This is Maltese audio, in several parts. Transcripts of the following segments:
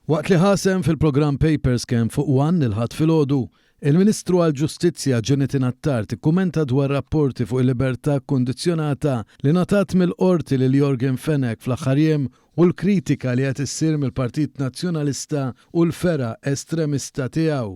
Waqt li ħa sehem fil-programm Papers Kemm fuq One il-Ħadd filgħodu, il-Ministru għall-Ġustizzja Jonathan Attard ikkumenta dwar rapporti fuq il-libertà kkundizzjonata li ngħatat mill-Qorti lil Yorgen Fenech fl-aħħar jiem u l-kritika li qed issir mill-Partit Nazzjonalista u l-fergħa estremista tiegħu.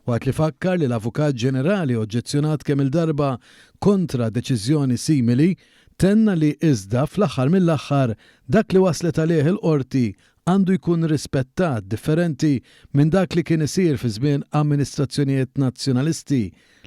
Waqt li fakkar li l-Avukat Ġenerali oġġezzjonat kemm-il darba kontra deċiżjoni simili, tenna li iżda fl-aħħar mill-aħħar dak li waslet għalih il-Qorti għandu jkun rispettat differenti minn dak li kien isir fi żmien amministrazzjonijiet Nazzjonalisti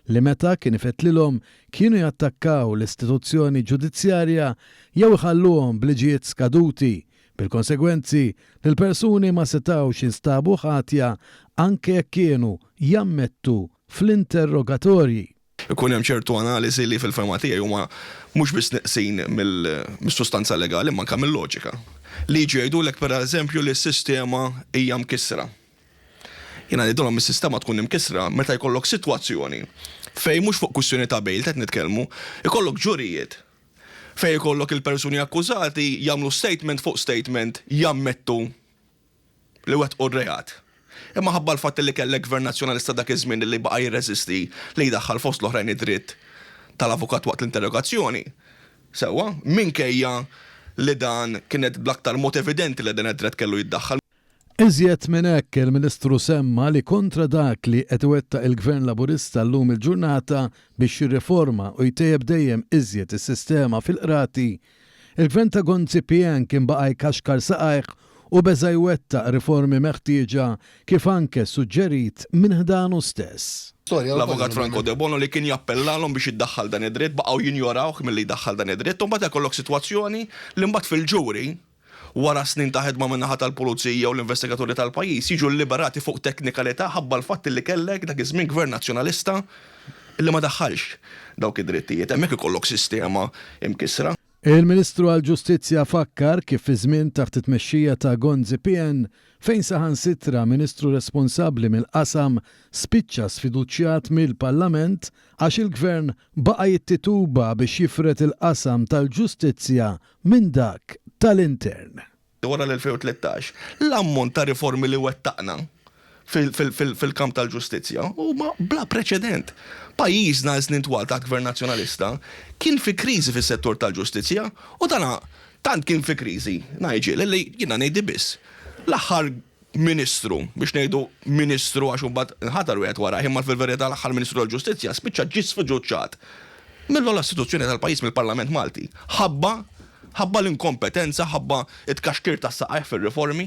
li meta kien ifettlilhom kienu jattakkaw l-istituzzjoni ġudizzjarja jew iħalluhom b'liġijiet skaduti bil-konsegwenzi li l-persuni ma setgħux jinstabu ħatja anke jekk kienu jammettu fl-interrogatorji. Ikun hemm ċertu analiżi li fil-fehma tiegħi huma mhux biss neqsin mis-sustanza legali imma anke mil-loġika. Li jiġu jgħidulek pereżempju li s-sistema hija mkissra. Jiena ngħidilhom is-sistema tkun imkissra meta jkollok sitwazzjoni fejn mhux fuq kwistjoni ta' bail qed nitkellmu, ikollok ġurijiet Fejn ikollok il-persuni akkużati jagħmlu statement fuq statement jammettu li wettqu r-reat. Imma ħabba l-fatt li kellek Gvern Nazzjonalista dak iż-żmien li baqa' jirreżisti li jdaħħal fost l-oħrajn id-dritt tal-avukat waqt l-interrogazzjoni, sewwa, minkejja li dan kienet bl-aktar mod evidenti li dan id-drett kellu jiddaħħal. Iżjed minn hekk, il-Ministru semma li kontra dak li qed iwettaq il-Gvern Laburista llum il-ġurnata biex jirriforma u jtejjeb dejjem iżjed is-sistema fil-Qrati, il-Gvern ta' Gonzi PN kien baqa' jkaxkar saqajh u beża' jwettaq riformi meħtieġa kif anke suġġerit minn ħdanu stess. L-Avukat Franco Debono li kien jappellalhom biex jiddaħħal dan id-dritt baqgħu jinjorawh milli jdaħħal dan id-dritt u mbagħad ikollok sitwazzjoni li mbagħad fil-ġuri wara snin ta' ħidma min-naħa tal-pulizija u l-investigaturi tal-pajjiż, jiġu lliberati fuq teknikalità ħabba l-fatt li kellek dak iż-żmien Gvern Nazzjonalista li ma daħħalx dawk id-drittijiet. Hemmhekk ikollok sistema imkissra. Il-Ministru għall-Ġustizzja fakkar kif fi żmien taħt it-tmexxija ta' Gonzi PN, fejn saħansitra Ministru responsabbli mill-qasam spiċċa sfiduċjat mill-Parlament għax il-Gvern baqa' jittituba biex jifred il-qasam tal-ġustizzja minn dak tal-intern. Wara l-2013, l-ammont ta' riformi li wettaqna fil-kamp tal-ġustizzja huma bla preċedent. Pajjiżna għal snin twal taħt Gvern Nazzjonalista kien fi kriżi fis-settur tal-ġustizzja u dan tant kien fi kriżi, Nigel, li jiena ngħidi biss, l-aħħar Ministru, biex ngħidu Ministru għax imbagħad inħatar wieħed warajh, imma fil-verità l-aħħar Ministru tal-Ġustizzja spiċċa ġie sfiduċjat mill-ogħla istituzzjoni tal-pajjiż, mill-Parlament Malti, ħabba ħabba l-inkompetenza, ħabba t-tkaxkir tas-saqajh fir-riformi.